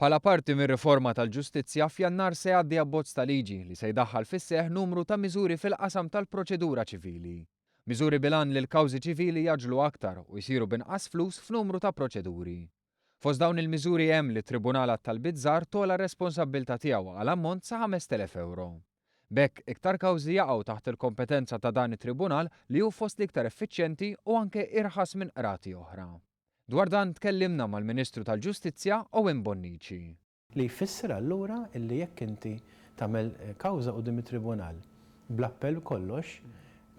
Bħala parti mir-riforma tal-ġustizzja, f'Jannar se jgħaddi abbozz ta' liġi li se jdaħħal fis-seħħ numru ta' miżuri fil-qasam tal-proċedura ċivili. Miżuri bil-għan li l-kawżi ċivili jgħaġġlu aktar u jsiru b'inqas flus f'numru ta' proċeduri. Fost dawn il-miżuri hemm li t-Tribunal għat-Talbiet Żgħar togħla r-responsabbiltà tiegħu għal ammont sa 5,000 ewro. B'hekk, iktar kawżi jaqgħu taħt il-kompetenza ta' dan it-tribunal li hu fost l-iktar effiċjenti u anke irħas minn qrati oħra. Dwar dan tkellimna mal-Ministru tal-Ġustizzja Owen Bonnici. Li jfisser allura illi jekk inti tagħmel kawża quddiem it-tribunal bl-appell b'kollox,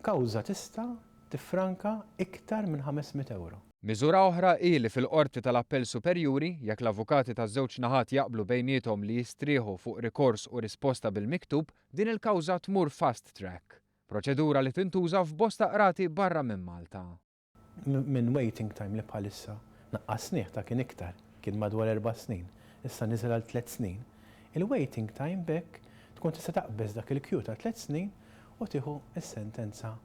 kawża tista' tiffranka iktar minn 500 ewro. Miżura oħra hi li fil-Qorti tal-Appell Superjuri, jekk l-avukati taż-żewġ naħat jaqblu bejniethom li jistrieħu fuq rikors u risposta bil-miktub, din il-kawża tmur fast track. Proċedura li tintuża f'bosta qrati barra minn Malta. Minn waiting time li bħalissa naqqasnieh ta' kien iktar, kien madwar erba' snin, issa niżel għal tlett snin. Il-waiting time b'hekk tkun tista' taqbeż dak il-queue ta' tlett snin u tieħu s-sentenza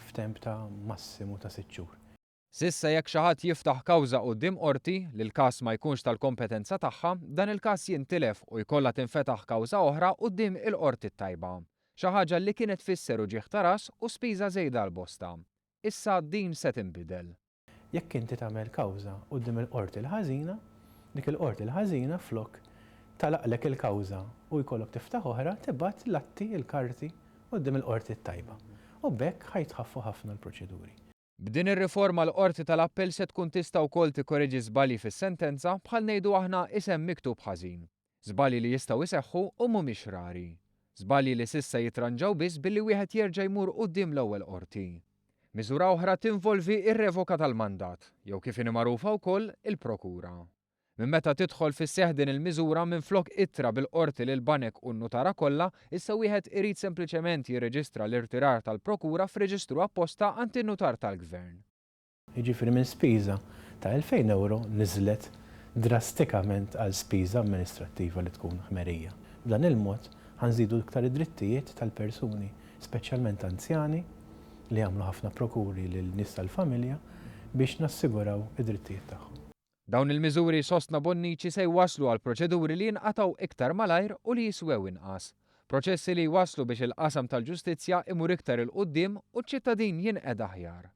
f'temp ta' massimu ta' sitt xhur. S'issa jekk xi ħadd jiftaħ kawża quddiem qorti, li l-każ ma jkunx tal-kompetenza tagħha, dan il-każ jintilef u jkollha tinfetaħ kawża oħra quddiem il-qorti t-tajba. Xi ħaġa li kienet tfisser uġigħ ta' ras u spiża żejda għal bosta. Issa din se tinbidel. Jekk inti tagħmel kawża quddiem il-qorti l-ħażina, dik il-qorti l-ħażina flok tagħlaqlek il-kawża u jkollok tiftaħ oħra, tibgħat l-atti, il-karti, quddiem il-qorti t-tajba. U b'hekk ħa jitħaffu ħafna l-proċeduri. B'din ir-riforma l-Qorti tal-Appell se tkun tista' wkoll tikkoreġi żbalji fis-sentenza bħal ngħidu aħna isem miktub ħażin. Żbalji li jistgħu jseħħu u mhumiex rari. Żbalji li s'issa jitranġaw biss billi wieħed jerġa' jmur quddiem l-ewwel qorti. Miżura oħra tinvolvi r-revoka tal-mandat, jew kif inhi magħrufa wkoll, il-prokura. Minn meta tidħol fis-seħħ din il-miżura minflok ittra bil-qorti lill-banek u n-nutara kollha, issa wieħed irid sempliċement jirreġistra l-irtirar tal-prokura f'reġistru apposta għand in-nutar tal-Gvern. Jiġifieri minn spiża ta' 2,000 ewro niżlet drastikament għal spiża amministrattiva li tkun ħmerija. B'dan il-mod ħa nżidu iktar id-drittijiet tal-persuni, speċjalment anzjani li jagħmlu ħafna prokuri lil nies tal-familja biex nassiguraw id-drittijiet tagħhom. Dawn il-miżuri, sostna Bonnici, se jwasslu għal proċeduri li jinqatgħu iktar malajr u li jiswew inqas. Proċessi li jwasslu biex il-qasam tal-ġustizzja imur iktar 'il quddiem u ċ-ċittadin jinqeda aħjar.